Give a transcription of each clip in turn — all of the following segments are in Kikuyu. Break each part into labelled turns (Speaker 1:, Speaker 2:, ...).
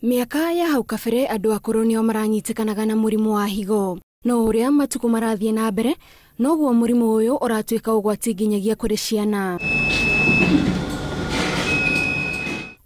Speaker 1: Mĩaka ya hau kabere andũ akũrũ nĩo maranyitĩkanaga na mũrimũ wa higo. No ũrĩa matukũ marathiĩ na mbere noguo mũrimũ ũyũ ũratuĩka ũgwati nginyagia kũrĩ ciana.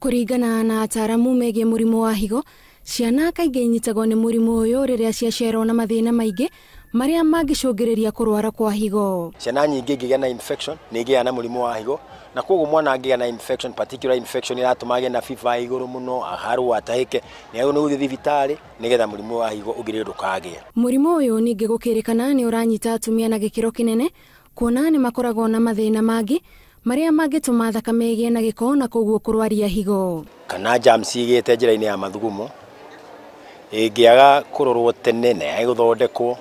Speaker 1: Kũringana na ataaramu megiĩ mũrimũ wa higo, ciana kaingĩ inyitagwo nĩ mũrimũ ũyũ rĩrĩa ciacerwo na mathĩna maingĩ marĩa mangĩcũngĩrĩria kũrwara kwa higo.
Speaker 2: Ciana nyingĩ ingĩgĩa na infection nĩ igĩaga na mũrimũ wa higo, na koguo mwana angĩgĩa na infection, particular infection ĩratũma agĩe na fever igũrũ mũno, aharwo, atahĩke, nĩ agĩrĩirwo nĩ gũthiĩ thibitarĩ nĩgetha mũrimũ wa higo ũngĩrĩrwo ndũkagĩe.
Speaker 1: Mũrimũ ũyũ ningĩ gũkĩrĩkana nĩ ũranyita atumia na gĩkĩro kĩnene, kuona nĩ makoragwo na mathĩna mangĩ marĩa mangĩtũma thakame ĩgĩe na gĩko na koguo kũrwaria higo.
Speaker 2: Kana germs igĩte njĩra-inĩ ya mathugumo ĩngĩaga kũrorwo tene na yage gũthondekwo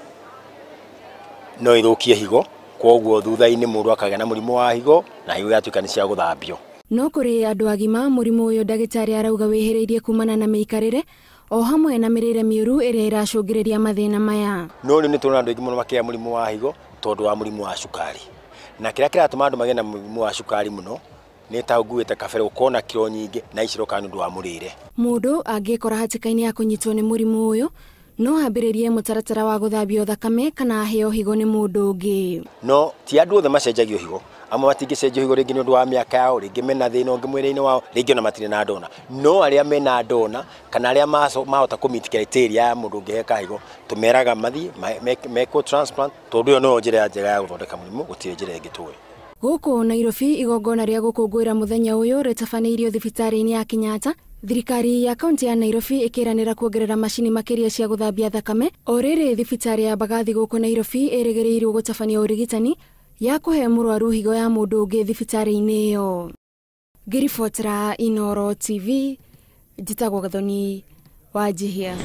Speaker 2: no ĩthũkie higo, koguo thutha-inĩ mũndũ akagĩa na mũrimũ wa higo na higo igatuĩka nĩ cia gũthambio.
Speaker 1: No kũrĩ andũ agima mũrimũ ũyũ ndagĩtarĩ arauga wĩhĩrĩirie kumana na mĩikarĩre o hamwe na mĩrĩre mĩũru ĩrĩa ĩracũngĩrĩria mathĩna maya.
Speaker 2: No rĩu nĩ tũrona andũ aingĩ mũno makĩgĩa mũrimũ wa higo tondũ wa mũrimũ wa cukari. Na kĩrĩa kĩratũma andũ magĩe na mũrimũ wa cukari mũno nĩ ta nguĩte kabere gũkorwo na kiro nyingĩ na ici iroka nĩ ũndũ wa mũrĩre.
Speaker 1: Mũndũ angĩkora hatĩka-inĩ ya kũnyitwo nĩ mũrimũ ũyũ no ambĩrĩrie mũtaratara wa gũthambio thakame kana aheo higo nĩ mũndũ ũngĩ.
Speaker 2: No ti andũ othe macenjagio higo, amwe matingĩcenjio higo rĩngĩ nĩ ũndũ wa mĩaka yao, rĩngĩ mena thĩna ũngĩ mwĩrĩ-inĩ wao, rĩngĩ ona matirĩ na ndona. No arĩa mena ndona kana arĩa mahota kũ meet criteria ya mũndũ ũngĩheka higo, tũmeraga mathiĩ mekwo transplant tondũ ĩyo nĩyo njĩra njega ya gũthondeka mũrimũ, gũtirĩ njĩra ĩngĩ tũĩ.
Speaker 1: Gũkũ Nairobi igongona rĩa gũkũngũĩra mũthenya ũyũ rĩtabanĩirio thibitarĩ-inĩ ya Kenyatta. Thirikari ya kaunti ya Nairobi ĩkĩranĩra kuongerera macini makĩria cia gũthambia thakame. O rĩrĩ thibitarĩ ya Mbagathi gũkũ Nairobi ĩrĩgĩrĩirwo gũtabania ũrigitani ya kũhe mũrwaru higo ya mũndũ ũngĩ thibitarĩ-inĩ ĩyo. Ngĩribotera Inooro TV, njĩtagwo Gathoni Wanjihia.